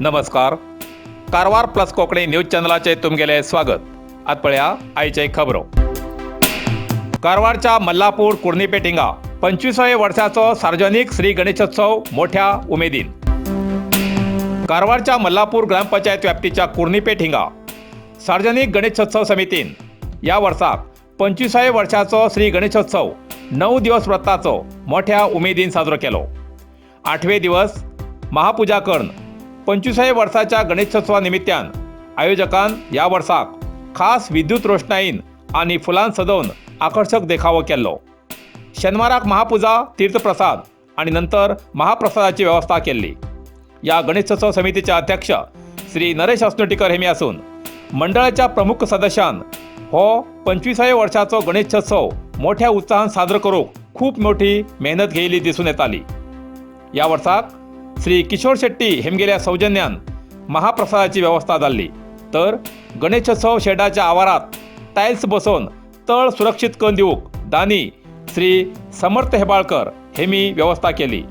नमस्कार, Karwar plus Konkani news चॅनलाचे तुमगेले स्वागत. आत पळया आयचे खबरो. कारवारच्या मल्लापूर कुर्णीपेठ हिंगा 25व्या वर्षाचो सार्वजनिक श्री गणेशोत्सव मोठ्या उमेदीन. कारवारच्या मल्लापूर ग्रामपंचायत व्याप्तीच्या कुर्णीपेठ हिंगा सार्वजनिक गणेशोत्सव समितीन या वर्साक 25व्या वर्षाचो श्री गणेशोत्सव 9 दिवस व्रताचो मोठ्या उमेदीन साजरो केलो. आठवे दिवस महापुजा करून 25व्या वर्साच्या गणेशोत्सवा निमित्तान आयोजकान ह्या वर्साक खास विद्युत रोषणाईन आनी फुलां सजोवन आकर्शक देखावो केल्लो. शेनवाराक महापुजा, तीर्थप्रसाद आनी नंतर महाप्रसादाची वेवस्था केल्ली. या गणेशोत्सव समितीचे अध्यक्ष श्री नरेश असनोटीकर हेमी आसून मंडळाच्या प्रमुख सदस्यान हो 25व्या वर्षाचो गणेशोत्सव मोठ्या उत्साहान साजरो करूंक खूब मोठी मेहनत घेयली दिसून येताली. या वर्साक श्री किशोर शेट्टी हेमगेल्या सौजन्यान महाप्रसादाची व्यवस्था जाल्ली, तर गणेशोत्सव शेडाच्या आवारात टायल्स बसोवन तळ सुरक्षीत करून दिवंक दानी श्री समर्थ हेबाळकर हेमी व्यवस्था केली.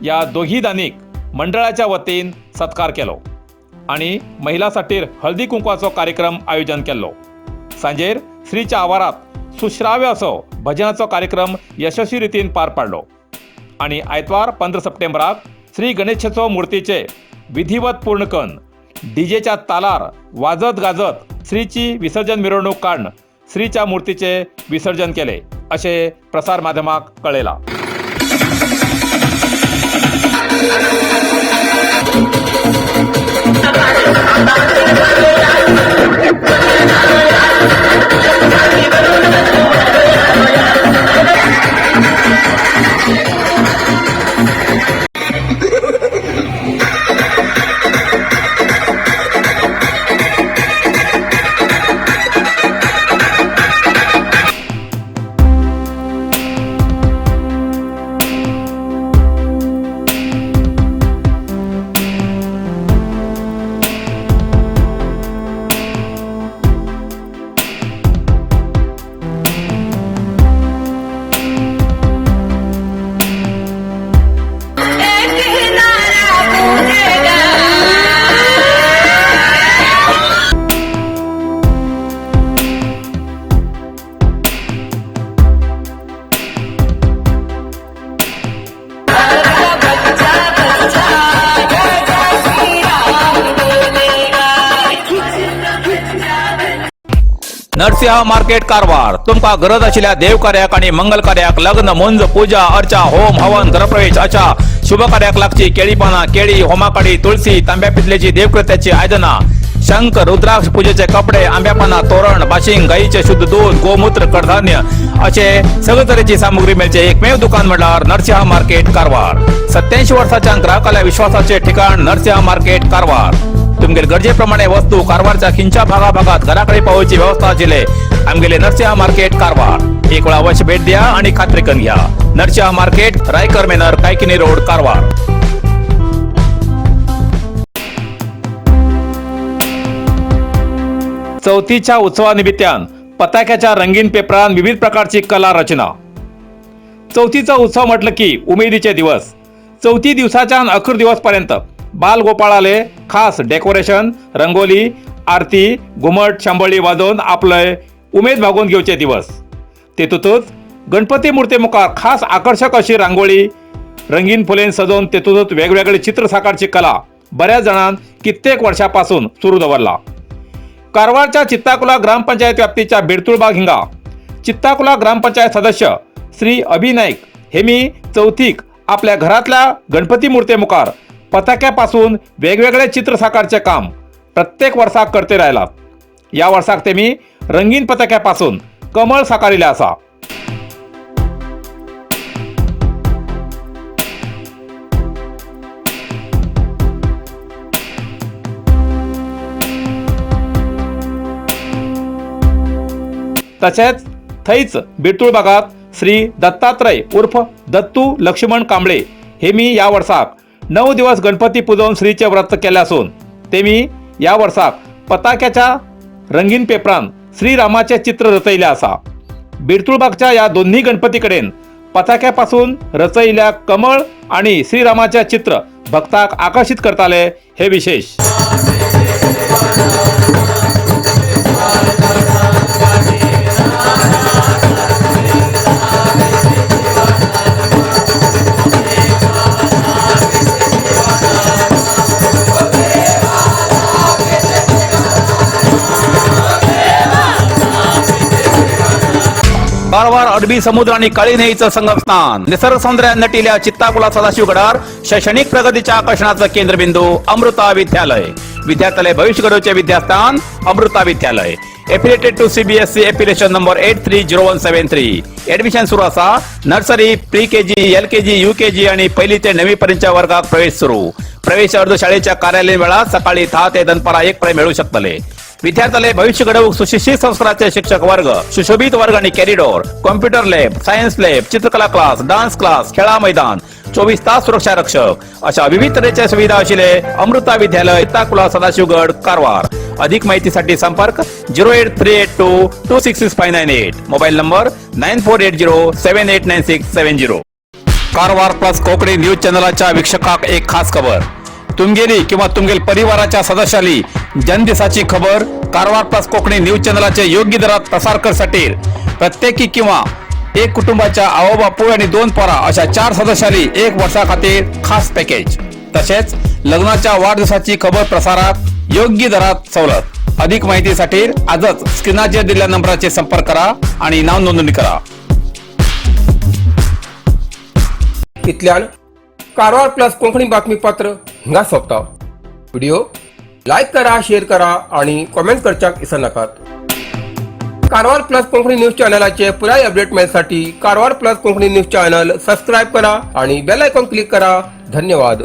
या दोघी दानीक मंडळाच्या वतीन सत्कार केलो आणि महिलासाठी हळदी कुंकवाचो कार्यक्रम आयोजन केल्लो. सांजेर श्रीच्या आवारात सुश्राव्य असो भजनाचो कार्यक्रम यशस्वी रितीन पार पाडलो आणि आयतवार 15 सप्टेंबराक श्री गणेशोत्सव मूर्तीचे विधिवत पूर्ण करून डीजेच्या तालार वाजत गाजत श्रीची विसर्जन मिरवणूक काढून श्रीच्या मूर्तीचे विसर्जन केले, असे प्रसार माध्यमाक कळयला. एक ही नारा गूंजेगा. बच्चा बच्चा जय जय श्री राम बोलेगा. नरसिंह मार्केट कारवार. तुमका गरज आशिल्ल्या देवकार्याक आणि मंगल कार्याक, लग्न, मुंज, पूजा अर्चा, होम हवन, घरप्रवेश अशा शुभ कार्याक लागची केळी पानां, केळी, होमाकाडी, तुळसी, तांब्या पितलेची देवकृत्याची आयदनां, शंख, रुद्राक्ष, पूजेचे कपडे, आंब्या पानां, तोरण, बाशिंग, गाईचे शुद्ध दूध, गोमूत्र, कडधान्य असे सगळे तरेची सामुग्री मेळचे एकमेव दुकान म्हणल्यार नरसिंह मार्केट कारवार. 87 वर्साच्या ग्राहकाल्या विश्वासाचे ठिकाण नरसिंह मार्केट कारवार. तुमगेले गरजेप्रमाणे वस्तू कारवारच्या खिंच्या भागाभागात घराकडे पावोवची व्यवस्था आशिल्ले आमगेले नरसिंह मार्केट कारवार. एक वेळा अवश्य भेट द्या आणि खात्री करून घ्या. Narasimha market, Raikar manor, Kaikini road, Karwar. चौथीच्या उत्सवानिमित्तान पताक्याच्या रंगीन पेपरान विविध प्रकारची कला रचना. चौथीचा उत्सव म्हटलं की उमेदीचे दिवस. चौथी दिवसाच्या अखेर दिवसपर्यंत बालगोपाळाले खास डेकोरेशन, रंगोली, आरती, घुमट, शांबळी वाजोवन आपले उमेद भागोवन घेवचे दिवस. तेतूतच गणपती मूर्ती मुखार खास आकर्षक अशी रांगोळी रंगीन फुलेन सजोवन तेतूतच वेगवेगळे चित्र साकारची कला बऱ्याच जाणांक कित्येक वर्षापासून सुरू दवरला. कारवारच्या चित्ताकुला ग्रामपंचायत व्याप्तीच्या बिरतुळबाग हिंगा चित्ताकुला ग्रामपंचायत सदस्य श्री अभिनाईक हे मी चौथीक आपल्या घरातल्या गणपती मूर्तीमुखार पताक्यापासून वेगवेगळे चित्र साकारचे काम प्रत्येक वर्साक करते राहिलात. या वर्साक ते मी रंगीन पताक्यापासून कमळ साकारिले असा. तसेच थंयच बिरतूळ भागात श्री दत्तात्रय उर्फ दत्तू लक्ष्मण कांबळे हे मी या वर्साक 9 दिवस गणपती पुजोवन श्रीचे व्रत केले असून ते मी या वर्साक पताक्याच्या रंगीन पेपरान श्रीरामाचे चित्र रचयले आसा. बिरतुळबागच्या या दोन्ही गणपती कडेन पताक्यापासून रचयिल्ल्या कमळ आणि श्रीरामाचे चित्र भक्ताक आकर्शीत करताले हे विशेष. कारवार अरबी समुद्र आणि काळी नदीचं संगमस्थान, निसर्ग सौंदर्यात नटिल्या चित्ताकुला सदाशिवगडावर शैक्षणिक प्रगतीच्या आकर्षणाचं केंद्रबिंदू अमृता विद्यालय. विद्यार्थ्यालय भविष्य घडवचे विद्यास्थान अमृता विद्यालय. Affiliated to CBSE, affiliation number 830173. Admission सुरू असा. Nursery, pre KG, LKG, UKG आणि पहिली ते नववी पर्यंतच्या वर्गात प्रवेश सुरू. प्रवेश अर्ज शाळेच्या कार्यालयीन वेळात सकाळी 10 ते दनपारा 1 पर्यंत मिळू शकतले. विद्यार्थ्याला भविष्य घडवूक सुशिक्षित संस्काराचे शिक्षक वर्ग, सुशोभित वर्ग आणि corridor, computer lab, science lab, चित्रकला क्लास, डान्स क्लास, खेळा मैदान, 24 तास सुरक्षा रक्षक अशा विविध तऱ्हेच्या सुविधा असलेले अमृता विद्यालय, ताकुला, सदाशिवगड, कारवार. अधिक माहितीसाठी संपर्क 08382266598, mobile number 9480789670. Karwar plus Konkani news चॅनलाच्या वीक्षकाक एक खास खबर. तुमगेली किंवा तुमगेल परिवाराच्या सदस्याली जन्मदिसाची खबर कारवार प्लस कोकणी न्यूज चॅनलाचे योग्य दरात प्रसार करसाठी प्रत्येकी किंवा एक कुटुंबाच्या आवो बापूय आणि दोन पोरा अशा चार सदस्याली एक वर्षा खातीर खास पॅकेज. तसेच लग्नाच्या वाढदिवसाची खबर प्रसारात योग्य दरात सवलत. अधिक माहितीसाठी आजच स्क्रीनाचेर दिलेल्या नंबराचे संपर्क करा आणि नाव नोंदणी करा. इतल्यान कारवार प्लस कोंकणी बातमीपत्र हिंगा सोंपता. व्हिडिओ लायक करा, शेअर करा आणि कॉमेंट करच्याक विसरनाकात. कारवार प्लस कोंकणी न्यूज चॅनलाचे पुराय अपडेट मेळसाठी Karwar plus Konkani news channel subscribe करा आणि बेल आयकॉन क्लिक करा. धन्यवाद.